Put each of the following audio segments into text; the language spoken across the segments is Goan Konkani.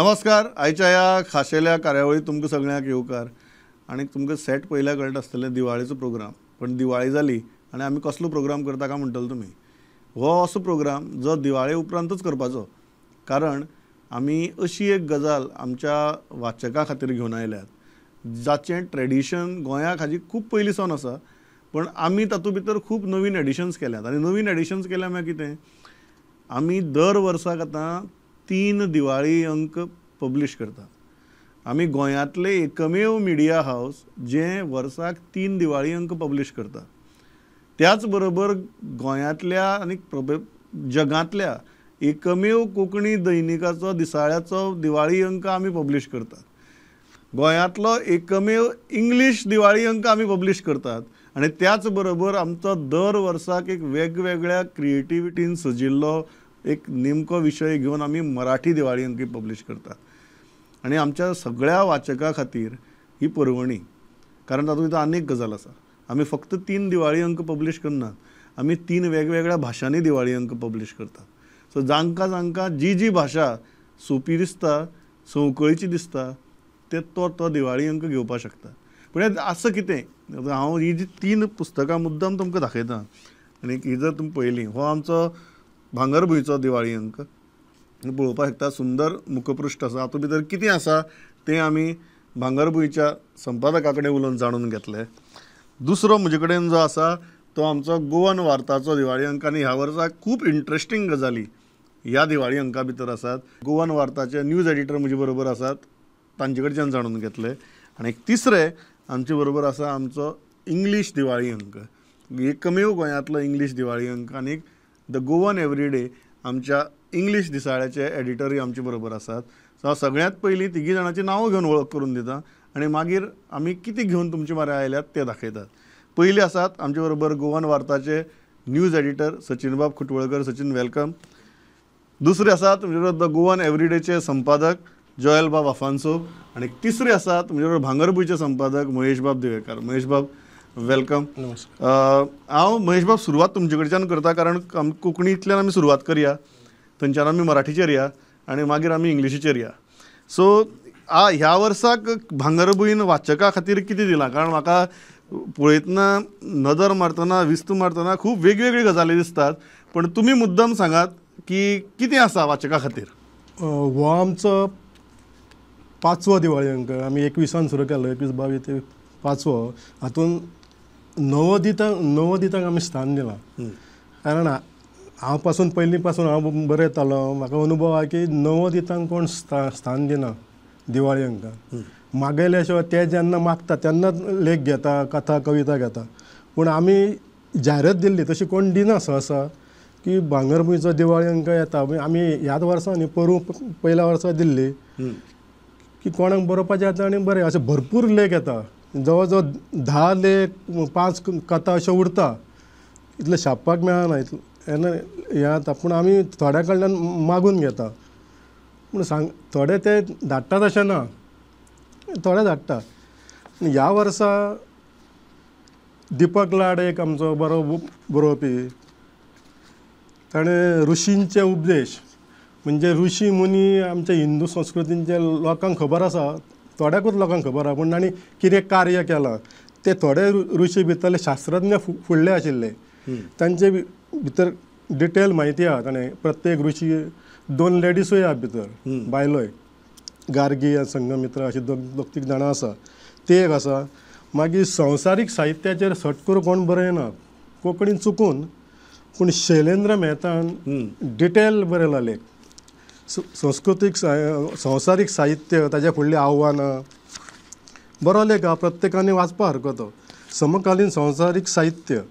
नमस्कार. आयच्या ह्या खाशेल्या कार्यावळीत तुमकां सगळ्यांक येवकार. आनी तुमकां सेट पयल्या कळटा आसतलें दिवाळेचो प्रोग्राम. पण दिवाळी जाली आनी आमी कसलो प्रोग्राम करता काय म्हणटले तुमी. हो असो प्रोग्राम जो दिवाळे उपरांतच करपाचो, कारण आमी अशी एक गजाल आमच्या वाचकां खातीर घेवन आयल्यात जाचें ट्रेडिशन गोंयाक हाजी खूब पयलीं सावन आसा, पण आमी तातूंत भितर खूब नवीन एडिशन्स केल्यात. आनी नवीन एडिशन्स केल्या म्हळ्यार कितें, आमी दर वर्साक आतां 3 दिवाळी अंक पब्लिश करतात. आमी गोंयांतले एकमेव मिडिया हावस जें वर्साक 3 दिवाळी अंक पब्लिश करतात. त्याच बरोबर गोंयांतल्या आनी जगांतल्या एकमेव कोंकणी दैनिकाचो दिसाळ्याचो दिवाळी अंक आमी पब्लिश करतात. गोंयांतलो एकमेव इंग्लीश दिवाळी अंक आमी पब्लिश करतात. आनी त्याच बरोबर आमचो दर वर्साक एक वेगवेगळ्या क्रिएटिविटीन सजिल्लो एक नेमको विशय घेवन आमी मराठी दिवाळी अंक पब्लिश करतात. आनी आमच्या सगळ्या वाचकां खातीर ही पर्वणी, कारण तातूंत भितर आनीक गजाल आसा. आमी फक्त 3 दिवाळी अंक पब्लिश करनात, आमी 3 वेगवेगळ्या भाशांनी दिवाळी अंक पब्लिश करतात. सो जांकां जांकां जी जी भाशा सोंपी दिसता, संवकळीची दिसता, ते तो तो दिवाळी अंक घेवपाक शकता. पूण आसा कितें, हांव ही जी 3 पुस्तकां मुद्दम तुमकां दाखयता. आनी ही जर तुमी पळयली, हो आमचो भांगरभूंयचो दिवाळी अंक पळोवपाक शकता. सुंदर मुखपृश्ठ आसा. हातूंत भितर कितें आसा तें आमी भांगरभूंयच्या संपादका कडेन उलोवन जाणून घेतले. दुसरो म्हजे कडेन जो आसा तो आमचो गोवन वार्ताचो दिवाळी अंक. आनी ह्या वर्सा खूब इंट्रस्टींग गजाली ह्या दिवाळी अंका भितर आसात. गोवन वार्ताचे न्यूज एडिटर म्हजे बरोबर आसात, तांचे कडच्यान जाणून घेतले. आनी तिसरे आमचे बरोबर आसा आमचो इंग्लीश दिवाळी अंक, एकमेव गोंयांतलो इंग्लीश दिवाळी अंक. आनी the Goan everyday आमच्या इंग्लीश दिसाळ्याचे एडिटरूय आमचे बरोबर आसात. सो हांव सगळ्यांत पयलीं तिगी जाणांची नांवां घेवन वळख करून दिता आनी मागीर आमी कितें घेवन तुमचे म्हऱ्यान आयल्यात तें दाखयतात. पयलीं आसात आमचे बरोबर गोवन वार्ताचे न्यूज एडिटर सचिनबाब खुटवळकर. सचिन, welcome. दुसरे आसात तुमचे बरोबर the Goan एवरीडेचे संपादक जोएलबाब आफान्सो. आनी तिसरे आसात तुमचे बरोबर भांगरभूंयचे संपादक महेशबाब दिवेकार. महेशबाब, welcome. नमस्कार. हांव महेशबाब सुरवात तुमचे कडच्यान करता, कारण कोंकणींतल्यान आमी सुरवात करया, थंयच्यान आमी मराठीचेर या आनी मागीर आमी इंग्लिशीचेर या. सो ह्या वर्साक भांगरभूंयन वाचकां खातीर कितें दिलां? कारण म्हाका पळयतना, नदर मारतना, विस्तू मारतना खूब वेगवेगळी गजाली दिसतात, पण तुमी मुद्दम सांगात की कितें आसा वाचकां खातीर. हो आमचो 5वो दिवाळी अंक. आमी 21 सुरू केलो, 21, 22 ते 5वो. हातूंत नवोदितांक आमी स्थान दिलां. कारण हांव पासून पयलीं पासून हांव बरयतालो, म्हाका अनुभव आहा की नवोदितांक कोण स्थान दिना दिवाळी अंकान. मागयल्या शिवाय ते जेन्ना मागता तेन्नाच लेख घेता, कथा कविता घेता. पूण आमी जायरात दिल्ली तशी कोण दिना सहसा की भांगरभूंयचो दिवाळी अंक येता. आमी ह्याच वर्सा न्ही, पोरूं पयल्या वर्सा दिल्ली की कोणाक बरोवपाचें येता आनी बरें अशें भरपूर लेख येता. जवळ जवळ 10 लेख, 5 कथा अश्यो उरता. इतलें छापपाक मेळना, इतलें हें जाता. पूण आमी थोड्या कडल्यान मागून घेता. पूण सांग, थोडे ते धाडटात अशें ना, थोडे धाडटा. ह्या वर्सा दीपक लाड एक आमचो बरो बरोवपी, ताणें ऋषींचे उपदेश, म्हणजे ऋषी मुनी आमच्या हिंदू संस्कृतींचे लोकांक खबर आसा, थोड्याकूच लोकांक खबर आसा, पूण तांणी कितें कार्य केलां ते थोडे ऋषी भितरले शास्त्रज्ञ फुडले आशिल्ले, तांचे भितर डिटेल म्हायती आसा. ताणें प्रत्येक ऋषी, 2 लेडीसूय आहा भितर, बायलोय, गार्गी संघमित्र अशी 2-3 जाणां आसा, ते एक आसा. मागीर संवसारीक साहित्याचेर सटकूर कोण बरयना कोंकणीन चुकून, पूण शैलेंद्र मेहतान डिटेल बरयला लेख. संस्कृतीक संवसारीक साहित्य, ताच्या फुडलीं आव्हानां, बरो लेख आहा, प्रत्येकान वाचपा सारको तो. समकालीन संवसारीक साहित्य.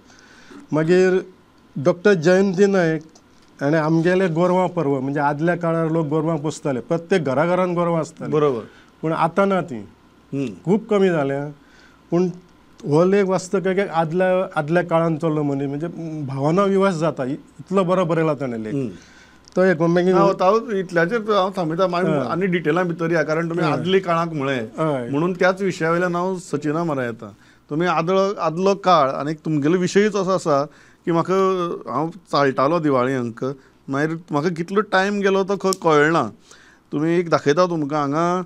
मागीर डॉक्टर जयंती नायक आनी आमगेले गोरवां पर्व, म्हणजे आदल्या काळार लोक गोरवां पोसताले, प्रत्येक घरा घरान गोरवां आसतालीं, बरोबर. पूण आतां ना, ती खूब कमी जाल्या. पूण हो लेख वाचतकच आदल्या आदल्या काळान चल्लो मनीस म्हणजे भावना विवश जाता, इतलो बरो बरयला ताणें लेख. तो एक मागीर हांव इतल्याचेर हांव थांबयता, मागीर आनी डिटेलां भितर या, कारण तुमी आदल्या काळाक म्हळें म्हणून त्याच विशया वयल्यान हांव सचिना म्हऱ्या येता. तुमी आदलो काळ आनी तुमगेलो विशयूच असो आसा की म्हाका, हांव चाळटालो दिवाळी अंक, मागीर म्हाका कितलो टायम गेलो तो कळना. तुमी एक दाखयता तुमकां हांगा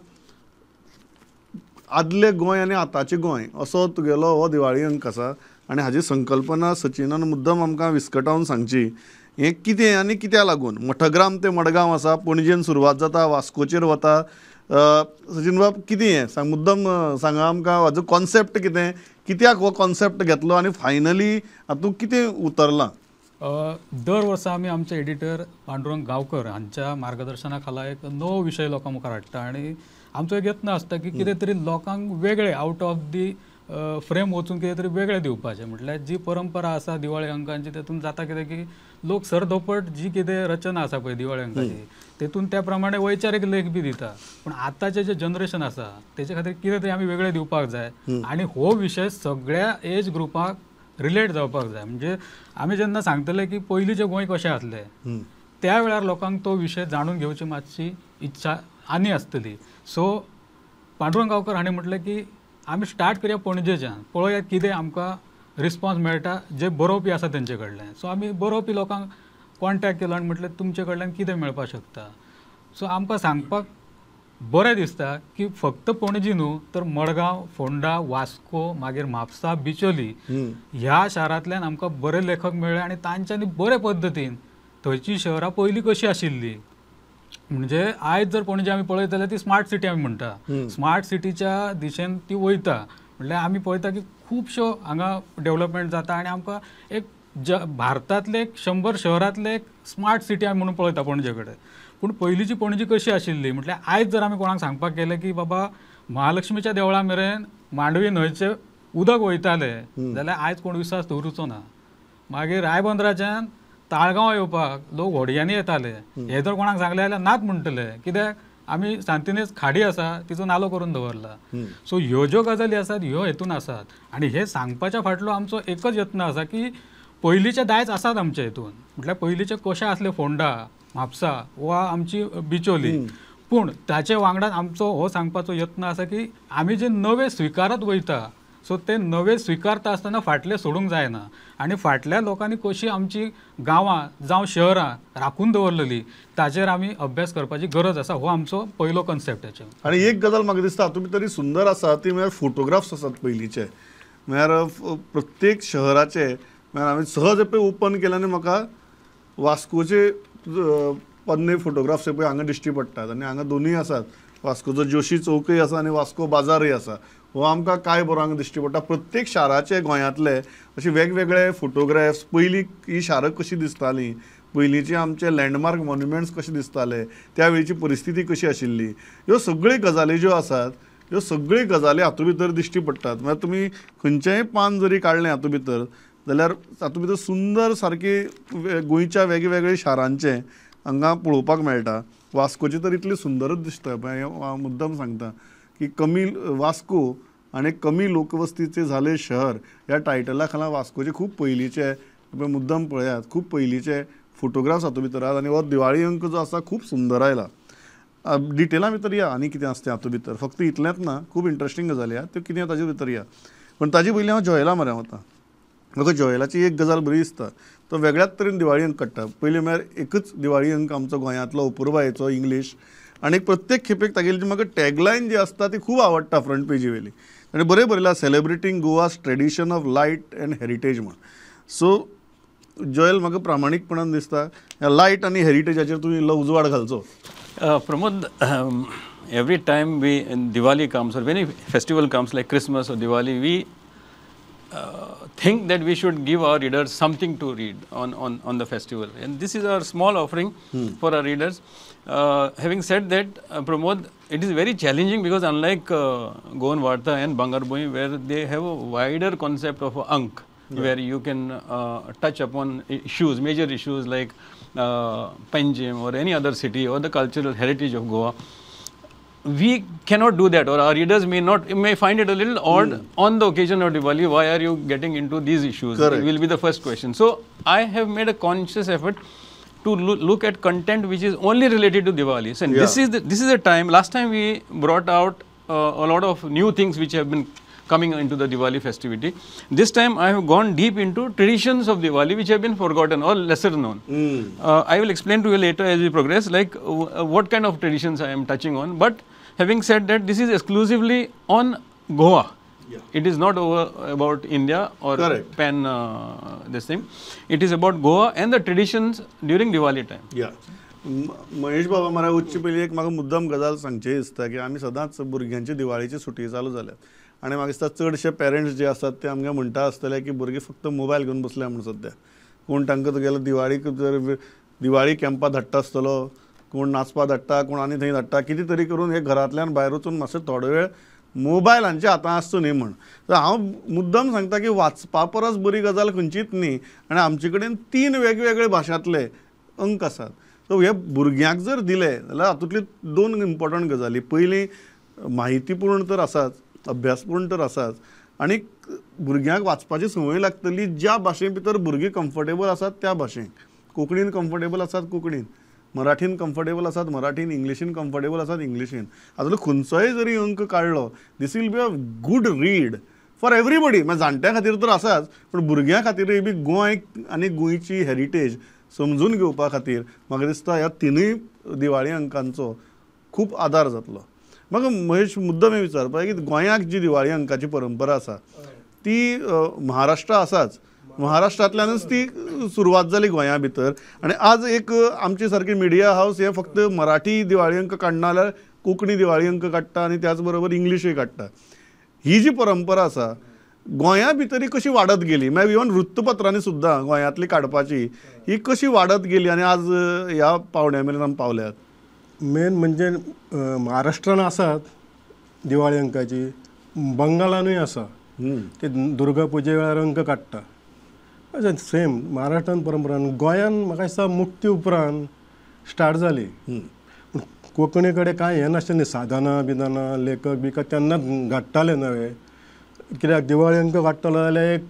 आदले गोंय आनी आतांचें गोंय असो तुगेलो हो दिवाळी अंक आसा आनी हाजी संकल्पना सचिनान मुद्दम आमकां विस्कटावन सांगची. हें कितें आनी कित्याक लागून मठग्राम ते मडगांव आसा, पणजेन सुरवात जाता, वास्कोचेर वता. सचिन बाब कितें हें सांग, मुद्दम सांगा आमकां हाजो कॉन्सेप्ट कितें, कित्याक हो कॉन्सेप्ट घेतलो आनी फायनली हातूंत कितें उतरलां? दर वर्सा आमी आमचे एडिटर पांडुरंग गांवकर हांच्या मार्गदर्शना खाला एक नवो विशय लोकां मुखार हाडटा आनी आमचो एक यत्न आसता की कितें तरी लोकांक वेगळे आउट ऑफ the frame वचून कितें तरी वेगळें दिवपाचें. म्हटल्यार जी परंपरा आसा दिवाळी अंकांची तेतून जाता कितें की लोक सरधोपट जी कितें रचना आसा पळय दिवाळी अंकाची तेतून त्या प्रमाणे वैचारीक लेख बी दिता, पूण आतांचें जें जनरेशन आसा तेचे खातीर कितें तरी आमी वेगळें दिवपाक जाय आनी हो विशय सगळ्या एज ग्रुपाक रिलेट जावपाक जाय. म्हणजे आमी जेन्ना सांगतले की पयलींचें गोंय कशें आसलें त्या वेळार लोकांक तो विशय जाणून घेवची मातशी इच्छा आनी आसतली. सो पांडुरंग गांवकर हांणी म्हटलें की आमी स्टार्ट करया पणजेच्यान, पळोवया कितें आमकां रिस्पॉन्स मेळटा जे बरोवपी आसा तेंचे कडल्यान. सो आमी बरोवपी लोकांक कॉन्टेक्ट केलो आनी म्हटलें तुमचे कडल्यान कितें मेळपाक शकता. सो आमकां सांगपाक बरें दिसता की फक्त पणजी न्हू तर मडगांव, फोंडा, वास्को, मागीर म्हापसा, बिचोली ह्या शारांतल्यान आमकां बरे लेखक मेळ्ळे आनी तांच्यांनी बरे पद्दतीन थंयची शहरां पयलीं कशीं आशिल्लीं, म्हणजे आयज जर पणजे आमी पळयत जाल्यार ती स्मार्ट सिटी आमी म्हणटा, स्मार्ट सिटीच्या दिशेन ती वयता. म्हणल्यार आमी पळयता की खुबश्यो हांगा डेवलपमेंट जाता आनी आमकां एक भारतांतले एक 100 शहरांतले एक स्मार्ट सिटी आमी म्हणून पळयता पणजे कडेन. पूण पयलींची पणजी कशी आशिल्ली म्हटल्यार आयज जर आमी कोणाक सांगपाक गेले की बाबा महालक्ष्मीच्या देवळा मेरेन मांडवी न्हंयचें उदक वयतालें जाल्यार आयज कोण विश्वास दवरुचो ना. मागीर रायबंदराच्यान ताळगांव येवपाक लोक व्हडयांनी येताले, हे जर कोणाक सांगलें जाल्यार नात म्हणटले, कित्याक आमी सांतिनेज खाडी आसा तिचो नालो करून दवरला. सो ह्यो ज्यो गजाली आसात ह्यो हेतून आसात आनी हे सांगपाच्या फाटलो आमचो एकच यत्न आसा की पयलींचे दायज आसात आमचे हेतून, म्हटल्यार पयलींचे कशें आसले फोंडा, म्हापसा वा आमची बिचोली, पूण ताचे वांगडा आमचो हो सांगपाचो यत्न आसा की आमी जे नवे स्विकारत वयता सो ते नवे स्विकारता आसतना फाटले सोडूंक जायना आनी फाटल्या लोकांनी कशी आमची गांवां जावं शहरां राखून दवरलेली ताचेर आमी अभ्यास करपाची गरज आसा, हो आमचो पयलो कॉन्सेप्ट हेचो. आनी एक गजाल म्हाका दिसता हातूंत भितर सुंदर आसा ती म्हळ्यार फोटोग्राफ्स आसात पयलींचे, म्हळ्यार प्रत्येक शहराचे, म्हळ्यार हांवें सहज पळय ओपन केले आनी म्हाका वास्कोचे पोन्ने फोटोग्राफ्स पळय हांगा दिश्टी पडटात आनी हांगा दोनूय आसात, वास्कोचो जोशी चौकय आसा आनी वास्को बाजारूय आसा. हो आमकां कांय बरो हांगा दिश्टी पडटा. प्रत्येक शाराचे गोंयांतले अशे वेगवेगळे फोटोग्राफ्स, पयलीं ही शारां कशीं दिसतालीं, पयलींचे आमचे लँडमार्क मॉन्युमेंट्स कशे दिसताले, त्या वेळची परिस्थिती कशी आशिल्ली, ह्यो सगळ्यो गजाली ज्यो आसात ह्यो सगळ्यो गजाली हातूंत भितर दिश्टी पडटात. म्हळ्यार तुमी खंयचेंय पान जरी काडलें हातूंत भितर जाल्यार तातूंत भितर सुंदर सारकी गोंयच्या वेगवेगळ्या शारांचें हांगा पळोवपाक मेळटा. वास्कोचें तर इतलें सुंदरच दिसता, हांव मुद्दम सांगता की कमी वास्को आनी कमी लोकवस्तीचे झाले शहर ह्या टायटला खाला वास्कोचे खूब पयलींचे मुद्दम पळयात, खूब पयलींचे फोटोग्राफ्स हातूंत भितर आसात आनी हो दिवाळी अंक जो आसा खूब सुंदर आयला. डिटेला भितर या आनी कितें आसा तें हातूंत भितर, फक्त इतलेंच ना, खूब इंट्रस्टींग गजाली आहा त्यो कितें ताजे भितर या. पूण ताजे पयलीं हांव जॉयला म्हऱ्यान वता. म्हाका जॉयलाची एक गजाल बरी दिसता, तो वेगळ्याच तरेन दिवाळी अंक काडटा. पयलीं म्हळ्यार एकच दिवाळी अंक आमचो गोंयांतलो अपुरबायेचो इंग्लीश, आनी प्रत्येक खेपेक तागेली जी म्हाका टॅगलायन जी आसता ती खूब आवडटा फ्रंट पेजी वयली. आनी बरें बरयलां, celebrating Goa's tradition of light and heritage म्हण. सो जॉयल म्हाका प्रामाणीकपणान दिसता ह्या लायट आनी हेरिटेजाचेर तुमी इल्लो उजवाड घालचो. Pramod, every time we Diwali comes or any festival comes like Christmas or Diwali, we think that we should give our readers something to read on the festival, and this is our small offering for our readers. Having said that, Pramod, it is very challenging because unlike Goan Varta and Bangarbhumi, where they have a wider concept of ank, where you can touch upon issues, major issues like Panjim or any other city or the cultural heritage of Goa, we cannot do that, or our readers may not, may find it a little odd on the occasion of Diwali. Why are you getting into these issues? Correct. It will be the first question. So I have made a conscious effort to look at content which is only related to Diwali. So this is the, this is a time. Last time we brought out a lot of new things which have been coming into the Diwali festivity. This time I have gone deep into traditions of Diwali which have been forgotten or lesser known. I will explain to you later as we progress, like what kind of traditions I am touching on. But having said that, this is exclusively on Goa. Yeah. It is not over about India or Correct. Pan this thing. It is about Goa and the traditions during Diwali time. Yeah. Mahesh बाबा म्हाका वचचे पयलीं एक म्हाका मुद्दम गजाल सांगची दिसता की आमी सदांच भुरग्यांची दिवाळीची सुटी चालू जाल्या आनी म्हाका दिसता चडशे पेरंट्स जे आसात ते आमकां म्हणटा आसतले की भुरगीं फक्त मोबायल घेवन बसल्या म्हूण सद्या कोण तांकां तुगेलो दिवाळीक जर दिवाळी कॅम्पा धाडटा आसतलो, कोण नाचपा धाडटा, कोण आनी थंय धाडटा, कितें तरी करून हे घरांतल्यान भायर वचून मातसो थोडो वेळ मोबायल हांच्या हातांत आसचो न्ही म्हण. तर हांव मुद्दम सांगता की वाचपा परस बरी गजाल खंयचीच न्ही आनी आमचे कडेन 3 वेगवेगळे भाशांतले अंक आसात. सो हे भुरग्यांक जर दिले जाल्यार हातूंतली 2 इम्पॉर्टंट गजाली, पयलीं माहितीपूर्ण तर आसाच, अभ्यासपूर्ण तर आसाच, आनी भुरग्यांक वाचपाची संवय लागतली ज्या भाशे भितर भुरगीं कम्फर्टेबल आसात त्या भाशेन. कोंकणीन कम्फर्टेबल आसात कोंकणीन, मराठीन कम्फर्टेबल आसात मराठीन, इंग्लिशीन कम्फर्टेबल आसात इंग्लिशीन. हातूंतलो खंयचोय जरी अंक काडलो, this will be a good read for everybody. मागीर जाणट्यां खातीर तर आसाच, पूण भुरग्यां खातीरय बी गोंय आनी गोंयची हेरिटेज समजून घेवपा खातीर म्हाका दिसता ह्या 3 दिवाळी अंकांचो खूब आदार जातलो. म्हाका महेश मुद्दम हें विचारपाक की गोंयाक जी दिवाळी अंकाची परंपरा आसा ती महाराष्ट्र आसाच, महाराष्ट्रांतल्यानच ती सुरवात जाली गोंया भितर आनी आज एक आमची सारकी मिडिया हावस हे फक्त मराठी दिवाळी अंक काडना जाल्यार कोंकणी दिवाळी अंक काडटा आनी त्याच बरोबर इंग्लिशूय काडटा. ही जी परंपरा आसा गोंया भितरय कशी वाडत गेली, मागीर इवन वृत्तपत्रांनी सुद्दां गोंयांतली काडपाची ही कशी वाडत गेली आनी आज ह्या पावंड्या मेरेन आमी पावल्यात. मेन म्हणजे महाराष्ट्रान आसात दिवाळी अंकाची, बंगालानूय आसा, ते दुर्गा पुजे वेळार अंक काडटा. अशें सेम महाराष्ट्रान परंपरा. गोंयान म्हाका दिसता मुक्ती उपरांत स्टार्ट जाली. पूण कोंकणी कडेन कांय हें नाशिल्लें, साधनां बिधानां लेखक बिकक तेन्नाच घडटाले नवे. कित्याक दिवाळी अंक काडटलो जाल्यार एक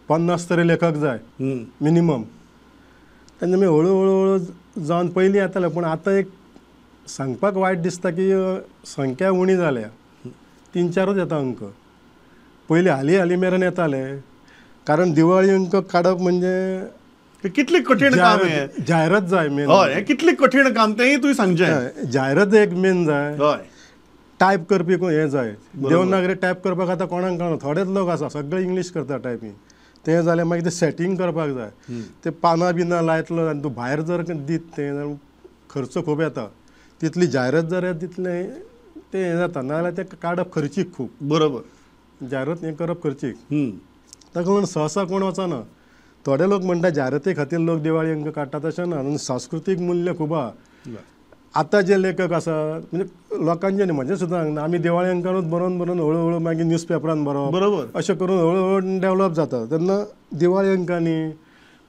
50 तरी लेखक जाय मिनिमम. तेन्ना मागीर हळू हळू हळू जावन पयलीं येताले, पूण आतां एक सांगपाक वायट दिसता की संख्या उणी जाल्या, 3-4 येता अंक. पयलीं हालीं हालीं मेरेन येताले, कारण दिवाळी अंक काडप म्हणजे कितली कठीण काम हें, जायरात जाय मेन. हय, कितली कठीण काम तेंय तुवें सांगचें. जायरात एक मेन जाय, हय, टायप करपी हें जाय. देवनागरी टायप करपाक आतां कोणाक कळना, थोडेच लोक आसा सगळे इंग्लीश करता टायपींग. तें जालें मागीर तें सेटींग करपाक जाय, तें पानां बिनां लायतलो आनी तूं भायर जर दीत तें जाल्यार खर्च खूब येता. तितली जायरात जर येता तितलें तें हें जाता, नाजाल्यार तें काडप खर्चीक खूब. बरोबर, जायरात हें करप खर्चीक, ताका लागून सहसा कोण वचना. थोडे लोक म्हणटा जायराती खातीर लोक दिवाळी अंक काडटा, तशें ना. सांस्कृतीक मूल्य खूब आहा. आतां जे लेखक आसा म्हणजे लोकांचे न्ही, म्हजें सुद्दां सांगना, आमी दिवाळी अंकानूच बरोवन बरोवन हळू हळू मागीर न्यूज पेपरान बरोवप, बरोबर, अशें करून हळू हळू डेवलप जाता. तेन्ना दिवाळी अंकांनी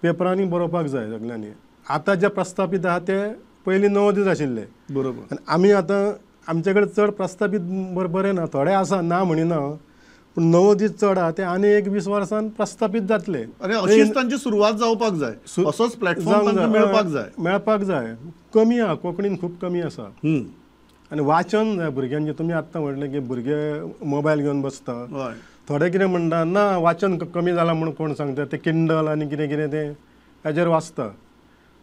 पेपरांनी बरोवपाक जाय सगल्यांनी. आतां जे प्रस्थापीत आहा ते पयलीं नवोदीत आशिल्ले, बरोबर. आनी आमी आतां आमचे कडेन चड प्रस्थापीत बरें ना, थोडे आसा ना म्हणिना, पूण नवोदीत चड आहा ते आनी एक 20 वर्सान प्रस्थापीत जातले. आनी अशीच तांची सुरवात जावपाक जाय, असोच प्लॅटफॉर्म तांकां मेळपाक जाय, मेळपाक जाय. कमी आहा कोंकणीन, खूब कमी आसा. आनी वाचन जाय भुरग्यांचें. तुमी आत्तां म्हणलें की भुरगे मोबायल घेवन बसता, थोडे कितें म्हणटा ना वाचन कमी जालां म्हूण कोण सांगता, ते किंडल आनी कितें कितें तें हेजेर वाचता.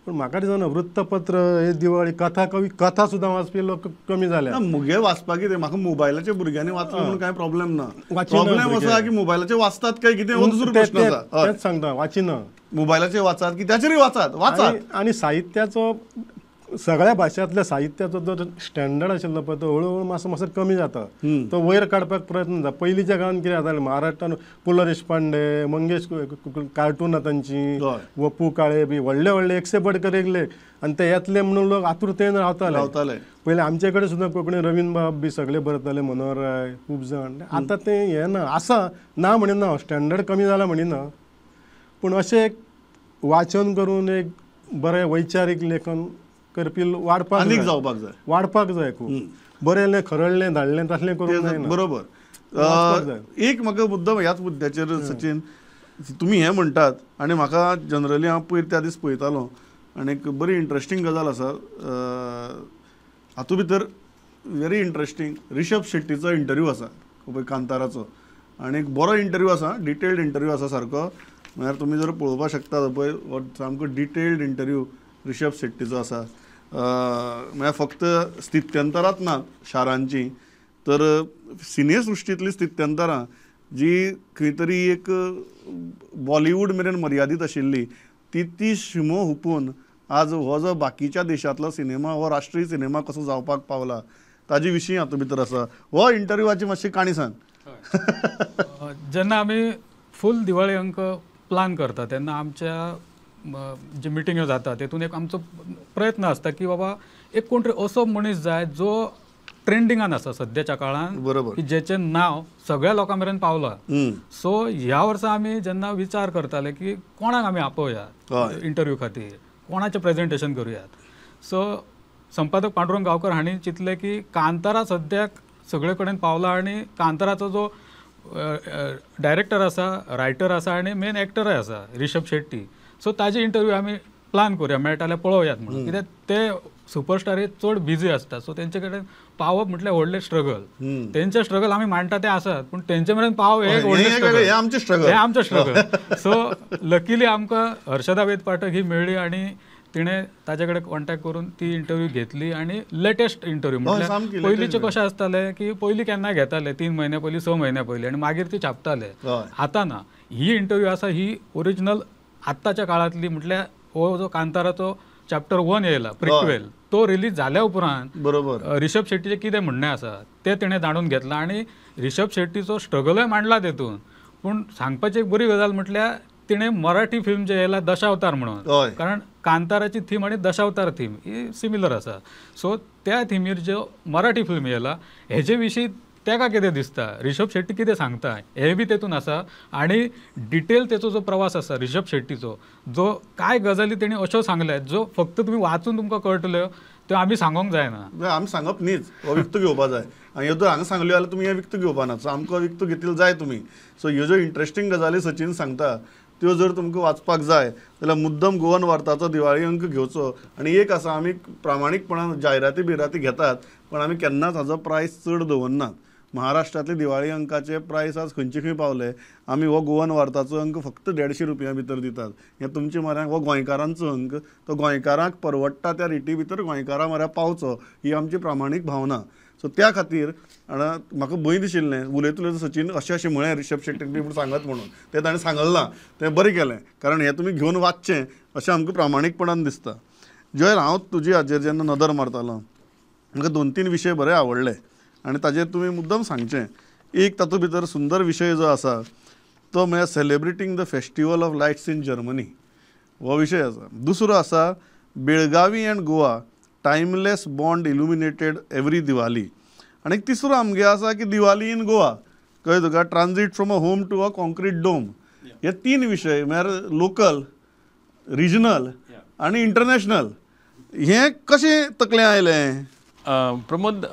पूण म्हाका दिसना वृत्तपत्र हे दिवाळी कथा कवी कथा सुद्दां वाचपी लोक कमी जाल्या. मुगे वाचपाक कितें, म्हाका मोबायलाचे भुरग्यांनी वाचलें म्हणून कांय प्रॉब्लेम ना. प्रॉब्लेम आसा की मोबायलाचे वाचतात काय कितें हो दुसरो प्रश्न आसा. तेच सांगता, वाचिना मोबायलाचे वाचात कित्याचेरूय वाचात वाचात. आनी साहित्याचो सगळ्या भाशांतल्या साहित्याचो जो स्टँडर्ड आशिल्लो पळय तो हळू हळू मातसो मातसो कमी जाता, तो वयर काडपाक प्रयत्न जाता. पयलींच्या काळान कितें जातालें, महाराष्ट्रान पु ल देशपांडे, मंगेश कार्टुनां तांची, वपू काळे बी व्हडले व्हडले एकसे बडकर एक लेख, आनी ते येतले म्हणून लोक आतुरतेन रावताले. पयलीं आमचे कडेन सुद्दां कोंकणी रवीन्द्रबाब बी सगळे बरयताले, मनोहरराय, खूब जाण. आतां तें हें ना, आसा ना म्हणिना, स्टँडर्ड कमी जाला म्हणिना, पूण अशें एक वाचन करून एक बरें वैचारीक लेखन करपी वाडपाक आनीक जावपाक जाय, वाडपाक जाय खूब. बरें खरडलें धाडलें तसलें करूंक जायना. बरोबर. एक म्हाका मुद्दम ह्याच मुद्द्याचेर सचिन तुमी हें म्हणटात आनी म्हाका जनरली हांव पयर त्या दीस पळयतालो आनी एक बरी इंट्रस्टींग गजाल आसा हातूंत भितर, व्हेरी इंट्रस्टींग, रिषभ शेट्टीचो इंटरव्यू आसा पळय कांताराचो आनी एक बरो इंटरव्यू आसा, डिटेल्ड इंटरव्यू आसा सारको, म्हळ्यार तुमी जर पळोवपाक शकता पळय हो सामको डिटेल्ड इंटरव्यू ऋषभ शेट्टीचो आसा. म्हळ्यार फक्त स्थित्यंतरांत ना शारांची, तर सिनेसृश्टींतली स्थित्यंतरां जी खंय तरी एक बॉलिवूड मेरेन मर्यादीत आशिल्ली ती ती शिमो हुपून आज हो जो बाकीच्या देशांतलो सिनेमा हो राष्ट्रीय सिनेमा कसो जावपाक पावला ताजे विशीं हातूंत भितर आसा. हो इंटरव्यूवाची मातशी काणी सांग. जेन्ना आमी फूल दिवाळी अंक प्लान करता तेन्ना आमच्या जे मिटिंग्यो जाता तेतून एक आमचो प्रयत्न आसता की बाबा एक कोण तरी असो मनीस जाय जो ट्रेंडिंगान आसा सद्याच्या काळान, बरोबर, की जेचें नांव सगळ्या लोकां मेरेन पावलां. सो ह्या वर्सा आमी जेन्ना विचार करताले की कोणाक आमी आपोवया इंटरव्यू खातीर, कोणाचें प्रेजेंटेशन करुयात, सो संपादक पांडुरंग गांवकर हांणी चिंतलें की कांतारा सद्याक सगळे कडेन पावला आनी कांताराचो जो डायरेक्टर आसा, रायटर आसा आनी मेन एक्टरय आसा ऋषभ शेट्टी, सो ताजी इंटरव्यू आमी प्लान करुया, मेळटा जाल्यार पळोवयात म्हणून. कित्याक ते सुपरस्टार हे चड बिजी आसता, सो तेंचे कडेन पावप म्हटल्यार व्हडलें स्ट्रगल. तेंचे स्ट्रगल आमी मांडटा ते आसात, पूण तेंचे मेरेन पावप हे व्हडलें आमचें स्ट्रगल, हें आमचें स्ट्रगल. सो लकीली आमकां हर्षदा वेद पाठक ही मेळ्ळी आनी तिणें ताजे कडेन कॉन्टेक्ट करून ती इंटरव्यू घेतली आनी लेटेस्ट इंटरव्यू म्हटल्यार पयलींचें कशें आसतालें की पयलीं केन्ना घेताले, 3 म्हयन्या पयलीं, 6 म्हयन्या पयलीं आनी मागीर ती छापताले. आतां ना, ही इंटरव्यू आसा ही ओरिजिनल आत्ताच्या काळांतली, म्हटल्यार हो जो कांताराचो चॅप्टर 1 येयला प्रिक्वेल, तो रिलीज जाल्या उपरांत बरोबर ऋषभ शेट्टीचें कितें म्हणणें आसा तें तिणें जाणून घेतलां आनी ऋषभ शेट्टीचो स्ट्रगलय मांडला तेतून. पूण सांगपाची एक बरी गजाल म्हटल्यार तिणें मराठी फिल्म जें येयला दशावतार म्हणून, कारण कांताराची थीम आनी दशावतार थीम ही सिमिलर आसा, सो त्या थिमीर ज्यो मराठी फिल्म येयला हेजे विशीं तेका कितें दिसता, ऋषभ शेट्टी कितें सांगता हें बी तेतून आसा. आनी डिटेल तेचो जो प्रवास आसा ऋषभ शेट्टीचो, जो कांय गजाली तेणी अश्यो सांगल्यात जो फक्त तुमी वाचून तुमकां कळटल्यो, त्यो आमी सांगोंक जायना, आमी सांगप न्हीच, हो विकतो घेवपा जाय. आनी ह्यो जर हांगा सांगल्यो जाल्यार तुमी हें विकतो घेवपा ना, सो आमकां विकतो घेतले जाय तुमी. सो ह्यो ज्यो इंट्रस्टींग गजाली सचीन सांगता त्यो जर तुमकां वाचपाक जाय जाल्यार मुद्दम गोवन वार्ताचो दिवाळी अंक घेवचो. आनी एक आसा, आमी प्रामाणीकपणान जायराती बिराती घेतात पण आमी केन्नाच हाजो प्रायस चड दवरनात. महाराष्ट्रांतले दिवाळी अंकाचे प्रायस आज खंयचे खंय पावले, आमी हो गोवन वार्ताचो अंक फक्त 150 रुपया भितर दितात. हे तुमचे म्हऱ्यान हो गोंयकारांचो अंक, तो गोंयकारांक परवडटा त्या रेटी भितर गोंयकारां म्हऱ्यान पावचो ही आमची प्रामाणीक भावना. सो त्या खातीर म्हाका भंय दिशिल्लें उलयत उलयत सचीन अशें अशें म्हळें ऋषभ शेट्टीन बी म्हूण सांगत म्हणून, तें ताणें सांगलें ना, तें बरें केलें, कारण हें तुमी घेवन वाचचें अशें आमकां प्रामाणीकपणान दिसता. जॉयल, हांव तुजे हाजेर जेन्ना नदर मारतालो म्हाका 2-3 विशय बरे आवडले आनी ताजेर तुमी मुद्दम सांगचें. एक तातूंत भितर सुंदर विशय जो आसा तो म्हळ्यार celebrating the festival of lights in Germany हो विशय आसा. दुसरो आसा Belagavi and Goa timeless bond illuminated every Diwali. आनी तिसरो आमगे आसा की दिवाली इन गोवा, कळ्ळें तुका, transit from a home to a concrete dome. हे 3 विशय म्हळ्यार लोकल, रिजनल आनी इंटरनॅशनल, हें कशें तकलें आयलें? Pramod,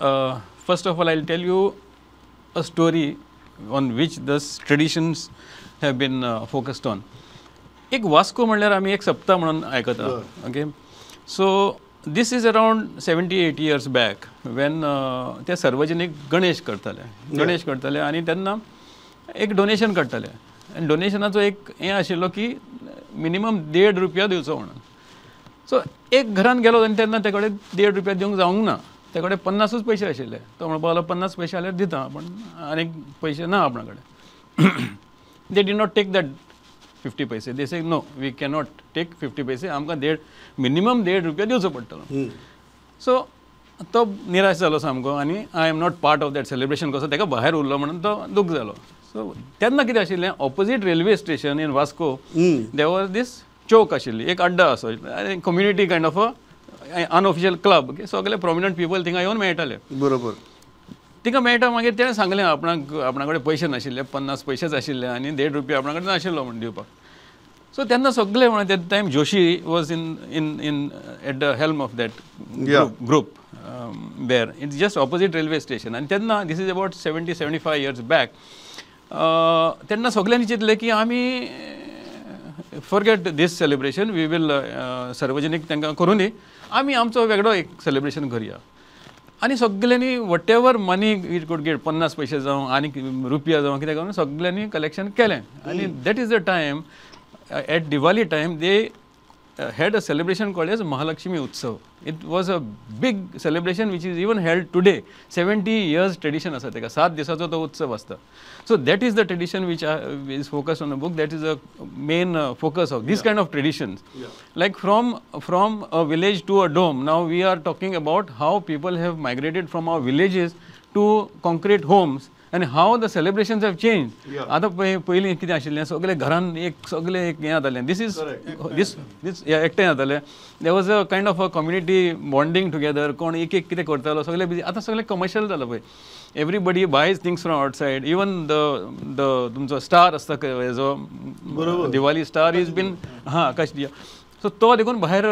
first of all, I'll tell you a story on which these traditions have been focused on. एक वास्को म्हणल्यार आमी एक सप्ता म्हणून आयकता, okay. So this is around 70-80 years back when ते सार्वजनीक गणेश करताले, गणेश करताले आनी तेन्ना एक डोनेशन काडटाले आनी डोनेशनाचो एक हें आशिल्लो की मिनिमम 1.5 रुपया दिवचो म्हणून. सो एक घरान गेलो आनी तेन्ना ते कडेन 1.5 रुपया दिवंक जावंक ना, ते कडेन 50च पयशे आशिल्ले. तो म्हणपाक लागलो 50 पयशे जाल्यार दिता, पूण आनीक पयशे ना आपणा कडेन. They did not take that 50 paise, they say no, we cannot take 50 paise, आमकां मिनिमम 1.5 रुपया दिवचो पडटलो. सो तो निराश जालो सामको आनी I am not part of that celebration कसो ताका भायर उरलो म्हणून तो दूख जालो. सो तेन्ना कितें आशिल्लें, opposite railway station in Vasco there was this चौक आशिल्ली, एक अड्डा असो, community kind of a unofficial club, सगळे प्रोमिनंट पिपल थिंगा येवन मेळटाले. बरोबर, तिका मेळटा. मागीर तेणें सांगलें आपणाक आपणा कडेन पयशे नाशिल्ले, 50 पयशेच आशिल्ले आनी 1.5 रुपया आपणा कडेन नाशिल्लो म्हूण दिवपाक. सो तेन्ना सगळे म्हणून that time Joshi was in in in at the helm of that group there, it's just opposite railway station. आनी तेन्ना this is about 70-75 years back, तेन्ना सगळ्यांनी चिंतलें की आमी forget this celebration, we will सार्वजनीक तांकां करूं दी, आमी आमचो वेगळो एक सेलिब्रेशन करुया. आनी सगल्यांनी whatever money it could get 50 पयशे जावं आनी रुपया जावं कितें करून सगल्यांनी कलेक्शन केलें. आनी that is the time at Diwali time they had a celebration called as Mahalakshmi Utsav. It was a big celebration which is even held today. 70 years tradition asa teka 7 disacho to utsav asta. So that is the tradition which is focused on the book. That is the main focus of this kind of traditions. Yeah. Like from a village to a dome. Now we are talking about how people have migrated from our villages to concrete homes and how the celebrations have changed. आतां पयलीं कितें आशिल्लें सगळे घरान एक सगळे एक हें जातालें. This is this this एकटें जातालें. There was a kind of a community bonding together. कोण एक एक कितें करतालो सगळे बिजी. आतां सगळें कमर्शियल जालां पळय. Everybody buys things from outside. Even the तुमचो स्टार आसता हेजो दिवाळी स्टार is been हां आकाश दिया. सो तो देखून भायर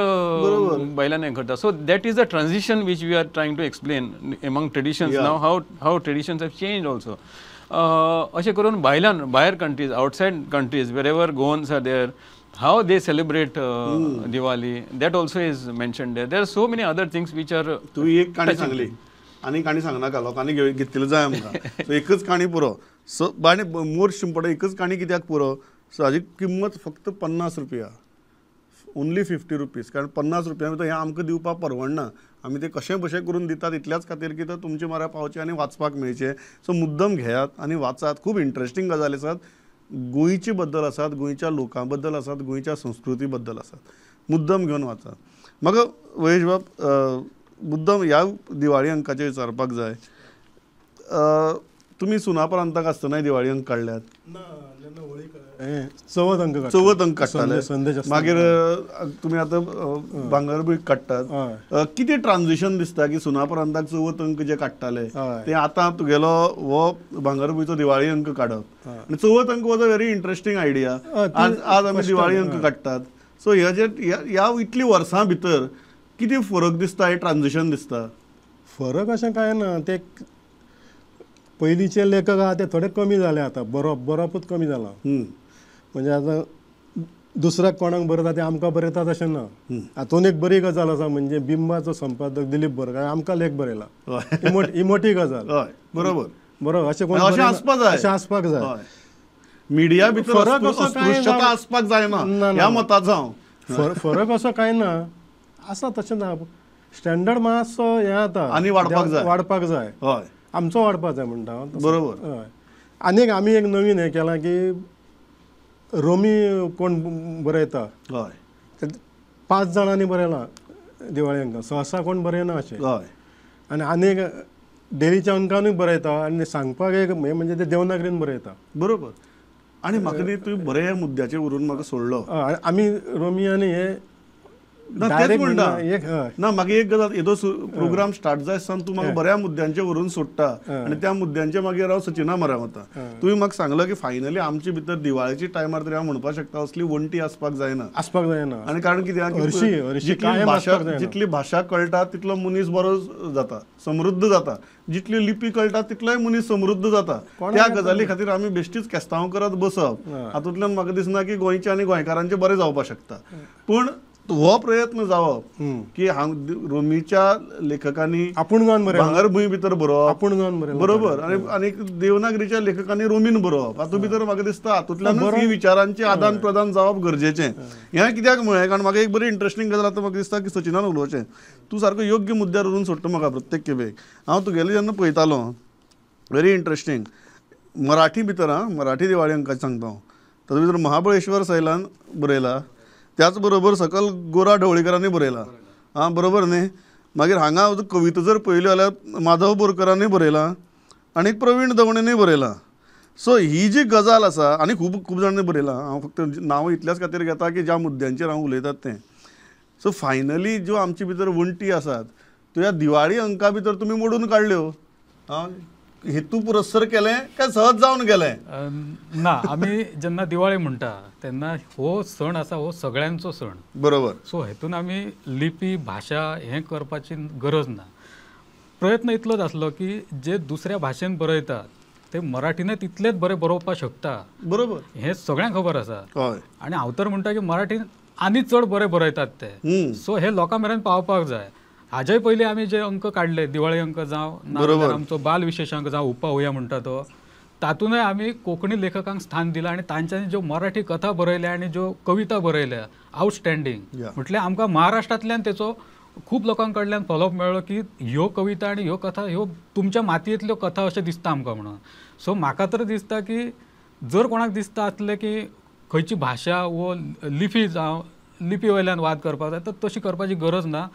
भायल्यान हें करता. So that is the transition which we are trying to explain among traditions now how traditions have change also. अशें करून भायल्यान भायर countries outside countries wherever Goans are there how they celebrate Diwali that also is mentioned there. There are so many other things which are. तुवें एक काणी सांगली आनी काणी सांगनाका लोकांनी घेतलें जाय आमकां. सो एकच काणी पुरो. सो आनी मोस्ट इम्पोर्टंट एकच काणी कित्याक पुरो. सो हाजी किंमत फक्त 50 रुपया, ओन्ली 50 रुपीज. कारण 50 रुपया भितर हें आमकां दिवपाक परवडना. आमी ते कशें बशें करून दितात इतल्याच खातीर की तो तुमचे म्हऱ्या पावचें आनी वाचपाक मेळचें. सो मुद्दम घेयात आनी वाचात. खूब इंट्रस्टींग गजाली आसात, गोंयचे बद्दल आसात, गोंयच्या लोकां बद्दल आसात, गोंयच्या संस्कृती बद्दल आसात. मुद्दम घेवन वाचात. म्हाका वहेश बाब मुद्दम ह्या दिवाळी अंकाचेर विचारपाक जाय. तुमी सुनापरांताक आसतनाय दिवाळी अंक काडल्यात? चवथ अंक चवथ अंक काडटाले. मागीर तुमी आतां भांगरभूंय काडटात. कितें ट्रान्झिशन दिसता की सुनापरांताक चवथ अंक जे काडटाले ते आतां तुगेलो हो भांगरभूंयचो दिवाळी अंक काडप. आनी चवथ अंक was a very interesting idea. आज आमी दिवाळी अंक काडटात. सो ह्या जे ह्या इतली वर्सां भितर कितें फरक दिसता, हें ट्रान्झिशन दिसता? फरक अशें कांय ना. ते पयलींचे लेखक आहा ते थोडे कमी जाले आतां. बरोवपूच कमी जालां. म्हणजे आतां दुसऱ्याक कोणाक बरयता ते आमकां बरयतात अशें ना. हातून एक बरी गजाल आसा म्हणजे बिंबाचो संपादक दिलीप बोरकार आमकां लेख बरयला. ही मोठी गजाल. बरोबर बरोबर. अशें कोण आसपाक जाय, अशें आसपाक जाय. मिडिया भितर अस्पृश्यता आसपाक जायना ह्या मताचो हांव. फरक असो कांय ना, आसा तशें ना. स्टँडर्ड मातसो हें जाता आनी वाडपाक जाय, वाडपाक जाय. हय, आमचो वाडपाक जाय म्हणटा हांव. बरोबर. हय. आनी एक आमी एक नवीन हें केलां की रोमी कोण बरयता. हय. 5 जाणांनी बरयलां दिवाळी अंकान, सहसा कोण बरयना अशें. हय. आनी आनीक डेलीच्या अंकानूय बरयता आनी सांगपाक एक हें म्हणजे ते देवनागरीन बरयता. बरोबर. आनी म्हाका न्ही तुवें बऱ्या मुद्द्याचेर व्हरून म्हाका सोडलो. आमी रोमी आनी हे ना तेच म्हणटा ना. म्हाका एक गजाल येदो प्रोग्राम स्टार्ट जायत सावन तूं म्हाका बऱ्या मुद्द्यांचेर व्हरून सोडटा आनी त्या मुद्द्यांचेर मागीर हांव सचिना म्हऱ्या वता. तुवें म्हाका सांगलां की फायनली आमचे भितर दिवाळेच्या टायमार तरी हांव म्हणपाक शकता असली वण्टी आसपाक जायना, आसपाक जायना. आनी कारण कित्याक जितली भाशा कळटा तितलो मनीस बरो जाता, समृद्ध जाता. जितली लिपी कळटा तितलोय मनीस समृद्ध जाता. त्या गजाली खातीर आमी बेश्टीच केस्तांव करत बसप हातूंतल्यान म्हाका दिसना की गोंयचे आनी गोंयकारांचें बरें जावपाक शकता. पूण हो प्रयत्न जावप की हांव रोमीच्या लेखकांनी आपूण जावन बरयलां, भांगरभूंय भितर बरोवप, आपूण जावन बरयलां. बरोबर. आनी आनी देवनागरीच्या लेखकांनी रोमीन बरोवप हातूंत भितर म्हाका दिसता हातूंतल्यान ही विचारांचें आदान प्रदान जावप गरजेचें. हें कित्याक म्हळें कारण म्हाका एक बरी इंट्रस्टींग गजाल आतां म्हाका दिसता की सचिनान उलोवचें. तूं सारको योग्य मुद्द्यार व्हरून सोडटा म्हाका प्रत्येक खेपेक. हांव तुगेलें जेन्ना पळयतालो व्हेरी इंट्रस्टींग मराठी भितर, आं मराठी दिवाळी अंकाचें सांगता हांव, तातूंत भितर महाबळेश्वर सैलान बरयला, त्याच बरोबर सकल गोरा ढवळीकरांनी बरयला. आं बरोबर न्ही. मागीर हांगा कविता जर पळयल्यो जाल्यार माधव बोरकरांनी बरयला आनी प्रवीण दवणेंनी बरयला. सो ही जी गजाल आसा आनी खूब खूब जाणांनी बरयला. हांव फक्त नांव इतल्याच खातीर घेता की ज्या मुद्द्यांचेर हांव उलयतात तें. सो फायनली ज्यो आमचे भितर वण्टी आसात त्यो ह्या दिवाळी अंका भितर तुमी मोडून काडल्यो. आं हेतू पुरस्सर केलें काय सहज जावन गेलें? ना, आमी जेन्ना दिवाळी म्हणटा तेन्ना हो सण आसा हो सगळ्यांचो सण. बरोबर. सो हेतून आमी लिपी भाशा हें करपाची गरज ना. प्रयत्न इतलोच आसलो की जे दुसऱ्या भाशेन बरयतात ते मराठीनय तितलेच बरें बरोवपाक शकता. बरोबर. हें सगळ्यांक खबर आसा. हय. आनी हांव तर म्हणटा की मराठीन आनी चड बरें बरयतात ते. सो हे लोकां मेरेन पावपाक जाय. हाजे पयलीं आमी जे अंक काडले दिवाळी अंक जावं नाजाल्यार आमचो बाल विशेषांक जावं उपा होया म्हणटा तो, तातूंतय आमी कोंकणी लेखकांक स्थान दिलां आनी तांच्यांनी ज्यो मराठी कथा बरयल्या आनी ज्यो कविता बरयल्या आउटस्टँडींग, म्हटल्यार आमकां महाराष्ट्रांतल्यान तेचो खूब लोकां कडल्यान फॉलोअप मेळ्ळो की ह्यो कविता आनी ह्यो कथा ह्यो तुमच्या मातयेंतल्यो कथा अशें दिसता आमकां म्हणून. सो म्हाका तर दिसता की जर कोणाक दिसता आसलें की खंयची भाशा वो लिपी जावं लिपी वयल्यान वाद करपाक जाय तर तशी करपाची गरज ना.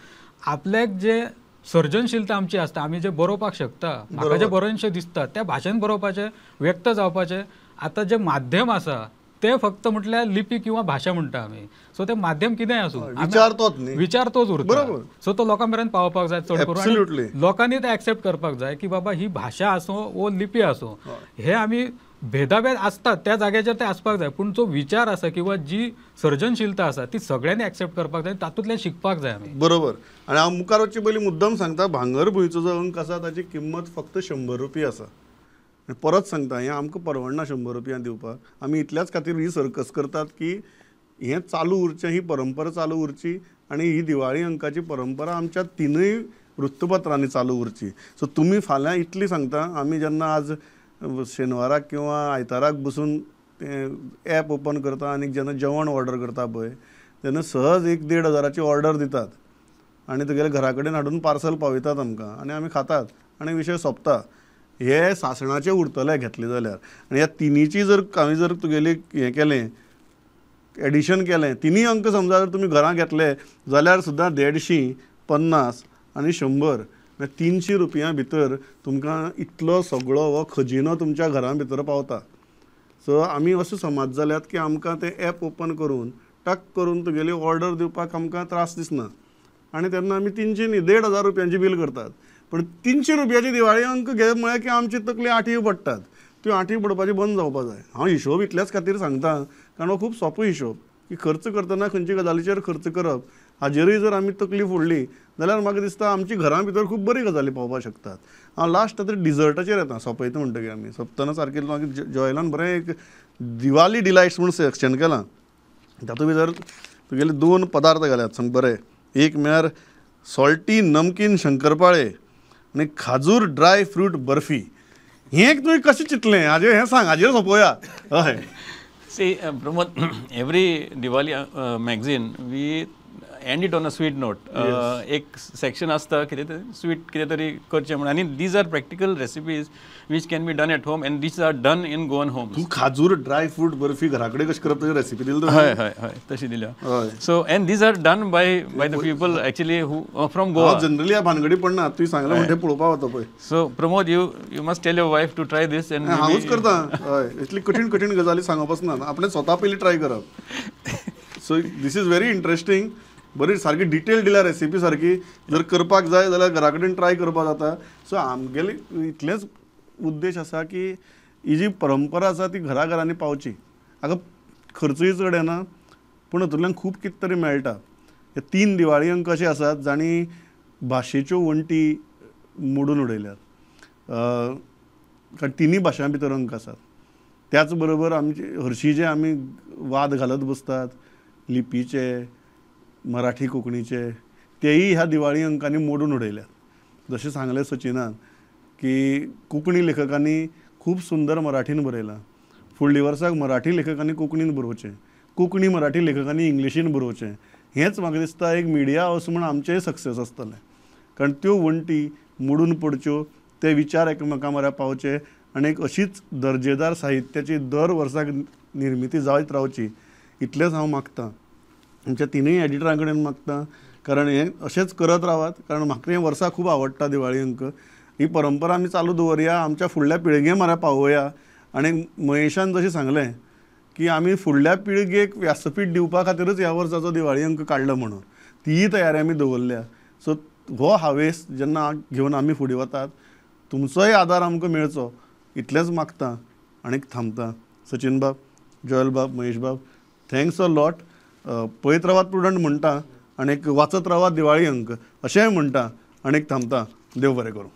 आपल्याक जे सर्जनशीलता आमची आसता, आमी जे बरोवपाक शकता, म्हाका जे बरोवनशें दिसता त्या भाशेन बरोवपाचें, व्यक्त जावपाचें. आतां जें माध्यम आसा तें फक्त म्हटल्यार लिपी किंवा भाशा म्हणटा आमी. सो तें माध्यम कितेंय आसूं, विचार तोच न्ही, विचार तोच उरता. सो तो लोकां मेरेन पावपाक जाय चड करून, लोकांनी तें एक्सेप्ट करपाक जाय की बाबा ही भाशा आसूं वो लिपी आसूं, हे आमी भेदाभेद आसतात त्या जाग्याचेर ते आसपाक जाय, पूण जो विचार आसा किंवा जी सर्जनशीलता आसा ती सगळ्यांनी एक्सेप्ट करपाक जाय, तातूंतल्यान शिकपाक जाय आमी. बरोबर. आनी हांव मुखार वचचे पयलीं मुद्दम सांगता, भांगरभूंयचो जो अंक आसा ताची किंमत फक्त 100 रुपया आसा. आनी परत सांगता, हें आमकां परवडना 100 रुपया दिवपाक. आमी इतल्याच खातीर ही सर्कस करतात की हें चालू उरचें, ही परंपरा चालू उरची आनी ही दिवाळी अंकाची परंपरा आमच्या तिनूय वृत्तपत्रांनी चालू उरची. सो तुमी फाल्यां इतली सांगता, आमी जेन्ना आज शेनवाराक किंवा आयताराक बसून तें एप ओपन करता आनी जेन्ना जेवण ऑर्डर करता पळय तेन्ना सहज 1-1.5 हजाराची ऑर्डर दितात आनी तुगेल्या घरा कडेन हाडून पार्सल पावयतात आमकां आनी आमी खातात आनी विशय सोंपता. हे सासणाचे उरतले घेतले जाल्यार. आनी ह्या तिनीची जर आमी जर तुगेली हें केलें, एडिशन केलें, तिनूय अंक समजा जर तुमी घरां घेतले जाल्यार सुद्दां 150, 50 आनी 100 म्हळ्यार 300 रुपया भितर तुमकां इतलो सगळो हो खजिनो तुमच्या घरां भितर पावता. सो आमी असो समाज जाल्यात की आमकां तें एप ओपन करून टक करून तुगेली ऑर्डर दिवपाक आमकां त्रास दिसना आनी तेन्ना आमी 300 न्ही 1,500 रुपयांची बील करतात. पण 300 रुपयाची दिवाळी अंक घे म्हळ्यार की आमची तकली आठीव पडटात. त्यो आठीव पडपाची बंद जावपा जाय. हांव हिशोब इतल्याच खातीर सांगता कारण हो खूब सोंपो हिशोब की खर्च करतना खंयचे गजालीचेर खर्च करप हाजेरूय जर आमी तकली फोडली जाल्यार म्हाका दिसता आमची घरां भितर खूब बरी गजाली पावपाक शकतात. हांव लास्ट आतां डिजर्टाचेर येता. सोंपयता म्हणटकीर आमी सोंपतना सारकें मागीर जॉयलान बरें एक दिवाळी डिलायट्स म्हूण सेक्शन केलां. तातूंत भितर तुगेले 2 पदार्थ घाल्यात सामके बरे. एक म्हळ्यार सॉल्टी नमकीन शंकरपाळे आनी खाजूर ड्राय फ्रूट बर्फी. हें तुवें कशें चिंतलें हाजेर हें सांग, हाजेर सोंपोवया. हय. See, Pramod, every Diwali magazine, we end it on a sweet note. एक section asta कितें तरी sweet कितें तरी करचें म्हूण, आनी these are practical recipes which can be done at home and these are done in Goan homes. तूं खाजूर ड्राय फ्रूट बर्फी घरा कडेन कशें करप ताची रेसिपी दिली तुवें? हय हय हय, तशी दिल्या. So and these are done by the people actually who from Goa. Generally ह्या भानगडी पडना, तुवें सांगलें म्हणटा पळोवपाक वता पळय. So Pramod, you must tell your wife to try this and हांवूच करता. हय, इतली कठीण कठीण गजाली सांगप आसना, आपणें स्वता पयलीं ट्राय करप. So this is very interesting. बरी सारकी डिटेल दिल्या रेसिपी सारकी, जर करपाक जाय जाल्यार घरा कडेन ट्राय करपाक जाता. सो आमगेले इतलेंच उद्देश आसा की ही जी परंपरा आसा ती घरा घरांनी पावची. आतां खर्चूय चड येना पूण हातूंतल्यान खूब कितें तरी मेळटा. हे 3 दिवाळी अंक अशे आसात जांणी भाशेच्यो वण्टी मोडून उडयल्यात, कारण तिनूय भाशां भितर अंक आसात. त्याच बरोबर आमचे हरशीं जे आमी वाद घालत बसतात लिपीचे, मराठी कोंकणीचे, तेय ह्या दिवाळी अंकांनी मोडून उडयल्यात. जशें सांगलें सचिनान की कोंकणी लेखकांनी खूब सुंदर मराठीन बरयलां, फुडल्या वर्साक मराठी लेखकांनी कोंकणीन बरोवचें, कोंकणी मराठी लेखकांनी इंग्लिशीन बरोवचें. हेंच म्हाका दिसता एक मिडिया हावस म्हूण आमचेंय सक्सेस आसतलें, कारण त्यो वण्टी मोडून पडच्यो, ते विचार एकामेकां म्हऱ्या पावचे आनी एक अशीच दर्जेदार साहित्याची दर वर्साक निर्मिती जायत रावची इतलेंच हांव मागतां. आमच्या तिनूय एडिटरां कडेन मागता, कारण हें अशेंच करत रावात, कारण म्हाका हें वर्सा खूब आवडटा दिवाळी अंक. ही परंपरा आमी चालू दवरया, आमच्या फुडल्या पिळगे म्हऱ्या पावोवया. आनी महेशान जशें सांगलें की आमी फुडल्या पिळगेक व्यासपीठ दिवपा खातीरच ह्या वर्साचो दिवाळी अंक काडलो म्हणून तीय तयारी आमी दवरल्या. सो हो हावेस जेन्ना घेवन आमी फुडें वतात, तुमचोय आदार आमकां मेळचो इतलेंच मागता आनी थांबता. सचिन बाब, जॉयल बाब, महेश बाब, thanks a lot. पळयत रावात प्रुडंट म्हणटा आनी एक वाचत रावात दिवाळी अंक अशेंय म्हणटा आनी एक थांबता. देव बरें करूं.